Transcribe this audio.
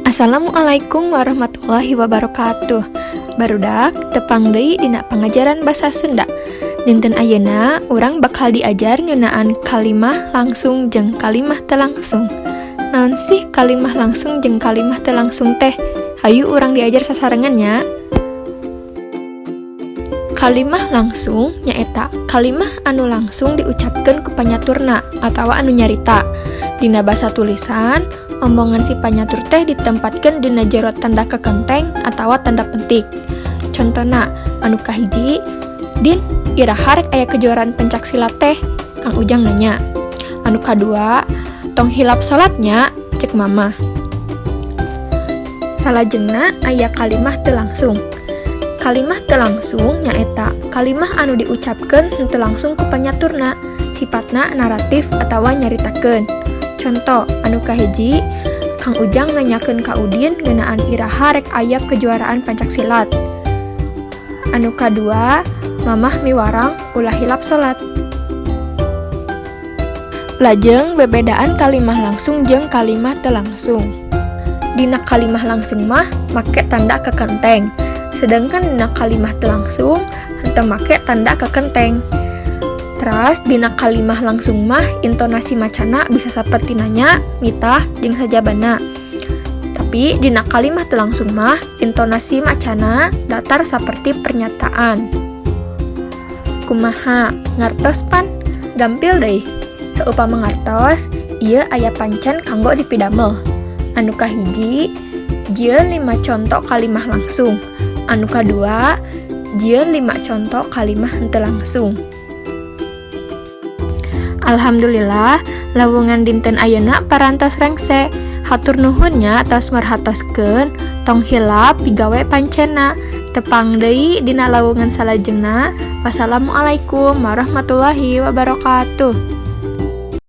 Assalamualaikum warahmatullahi wabarakatuh. Barudak, tepang deui dina pangajaran basa Sunda. Dinten ayeuna urang bakal diajar ngeunaan kalimah langsung jeung kalimah teu langsung. Naon sih kalimah langsung jeung kalimah teu langsung teh? Hayu urang diajar sasarengan nya. Kalimah langsung nyaeta kalimah anu langsung diucapkeun ku panyaturna atawa anu nyarita. Dina basa tulisan, omongan si panyatur teh ditempatkeun dina jero tanda kekenteng atawa tanda petik. Contona anu kahiji, "Din, iraha rek aya kejuaraan pencak silat teh?" Kang Ujang nanya. Anu kadua, "Tong hilap salat nya," cek Mama. Salajengna aya kalimah teu langsung. Kalimah teu langsung nyaeta kalimah anu diucapkeun henteu langsung ku panyaturna, sifatna naratif atawa nyaritakeun. Conto anu kahiji, Kang Ujang nanyakeun ka Udin ngeunaan iraha rek aya kejuaraan pencak silat. Anu kadua, Mamah miwarang ulah hilap salat. Lajeng bebedaan kalimah langsung jeung kalimah teu langsung. Dina kalimah langsung mah make tanda kekenteng, sedangkan dina kalimah teu langsung henteu make tanda kekenteng. Teras dina kalimah langsung mah intonasi macana bisa saperti nanya, nitah, jeung sajabana. Tapi dina kalimah teu langsung mah intonasi macana datar saperti pernyataan. Kumaha, ngartos pan? Gampil deui. Saupama ngartos, ieu aya pancen kanggo dipidamel. Anu kahiji, jieun 5 conto kalimah langsung. Anu kadua, jieun 5 conto kalimah henteu langsung. Alhamdulillah, lawungan dinten ayeuna parantos rengse. Hatur nuhun nya atas merhatoskeun, tong hilap pigawe pancenna. Tepang deui dina lawungan salajengna. Wassalamualaikum warahmatullahi wabarakatuh.